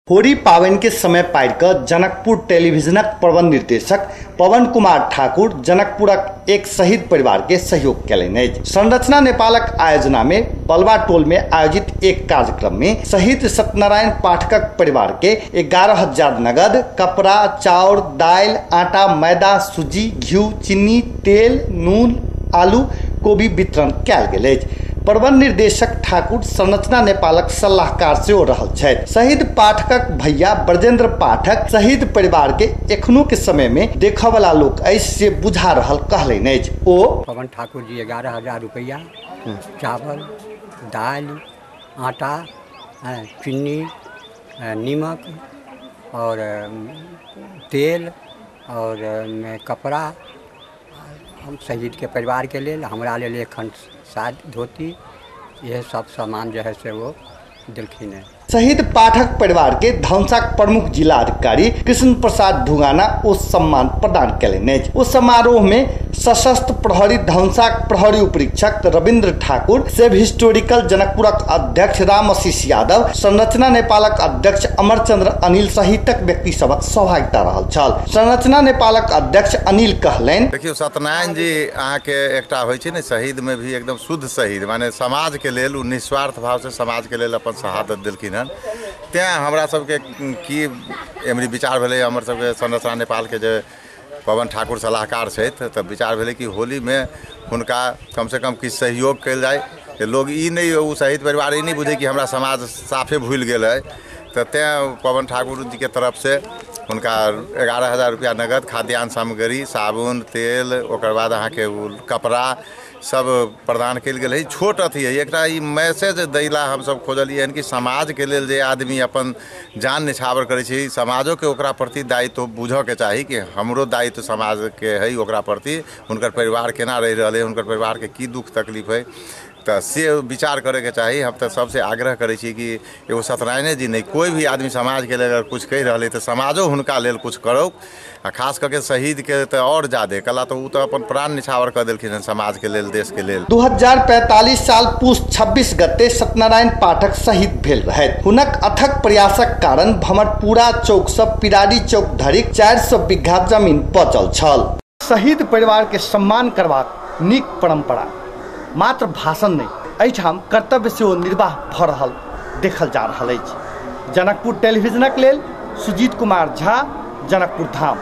होरी पाबनि के समय पारि कऽ जनकपुर टेलीविजनक प्रबंध निर्देशक पवन कुमार ठाकुर जनकपुरक एक शहीद परिवार के सहयोग केलनि अछि। संरचना नेपालक आयोजना में बलवा टोल में आयोजित एक कार्यक्रम में शहीद सत्यनारायण पाठकक परिवार के 11,000 नगद, कपड़ा, चाउर, दालि, आटा, मैदा, सूजी, घिउ, चीनी, तेल, नून, आलू, कोबी वितरण कयल गेल अछि। प्रबंध निर्देशक ठाकुर संरचना नेपालक सलाहकार सेहो रहल छथि। शहीद पाठकक भैया ब्रजेंद्र पाठक शहीद परिवार के एखनो के समय में देखऽ वाला लोक अछि से बुझा रहल कहलनि अछि। ओ पवन ठाकुर जी 11,000 रुपया, चावल, दालि, आटा, चीनी, नीमक और तेल और कपड़ा हम शहीद के परिवार के लेल, हमरा लेल एक साथ धोती, यह सब सामान जो है से वो दिलखिन है। शहीद पाठक परिवार के धनसाक प्रमुख जिला अधिकारी कृष्ण प्रसाद ढुंगाना ओ सम्मान प्रदान केलनि अछि। ओ समारोह में सशस्त्र प्रहरी धनसाक प्रहरी उपरीक्षक रविन्द्र ठाकुर, सेव हिस्टोरिकल जनकपुरक अध्यक्ष राम आशीष यादव, संरचना नेपालक अध्यक्ष अमरचंद्र अनिल सहितक व्यक्ति सबक सहभागिता रहल छल। संरचना नेपालक अध्यक्ष अनिल कहलनि, देखियौ सत्यनारायण जी अहाँके एकटा होइ छै ने, शहीद में भी एकदम शुद्ध शहीद, माने समाज के लेल ओ निस्वार्थ भाव से समाज के लेल अपन शहादत देलखिन हन। तेँ हमरा सबके की एमरी विचार भेलै, हमर सबके संरचना नेपालके जे पवन ठाकुर सलाहकार छथि, तऽ विचार भेलै कि होलीमे हुनका कमसँ कम किछु सहयोग कयल जाय। लोग ई नहि, ओ शहीद परिवार ई नहि बुझै कि हमरा समाज साफे भूलि गेल है, तऽ तेँ पवन ठाकुर जीके तरफसँ हुनका 11,000 रुपया नगद, खाद्यान्न सामग्री, साबुन, तेल, ओकर बाद अहाँके कपड़ा सब प्रदान कयल गेल है। छोट अथी है, एकटा ई मैसेज दैला हमसब खोजलियै हन कि समाजके लेल जे आदमी अपन जान निछावर करै छै, समाजोके ओकरा प्रति दायित्व बुझऽके चाही कि हमरो दायित्व समाजके है ओकरा प्रति, हुनकर परिवार केना रहि रहल है, हुनकर परिवारके की दुख तकलीफ है, तऽ से विचार करैके चाही। हम तऽ सबसे आग्रह करै छी कि एगो सत्यनारायणे जी नहि, कोई भी आदमी समाजके लेल अगर कुछ कहि रहल है तऽ समाजो हुनका लेल कुछ करो, आ खास करके शहीदके तऽ आओर ज्यादे कला तऽ ओ तऽ अपन प्राण निछावर कऽ देलखिन हन समाजके लेल, देशके लेल। 2045 साल पुस 26 गते सत्यनारायण पाठक शहीद भेल रहथि। हुनक अथक प्रयासक कारण भमरपुरा चौक से पिरारी चौक धरि 400 बीघा जमीन बचल छल। शहीद परिवार के सम्मान करबाक नीक परंपरा मात्र भाषण नहीं, एहिठाम कर्तव्य सेहो निर्वाह भऽ रहल देखल जा रहल अछि। जनकपुर टेलीविजनक लेल सुजीत कुमार झा, जनकपुर धाम।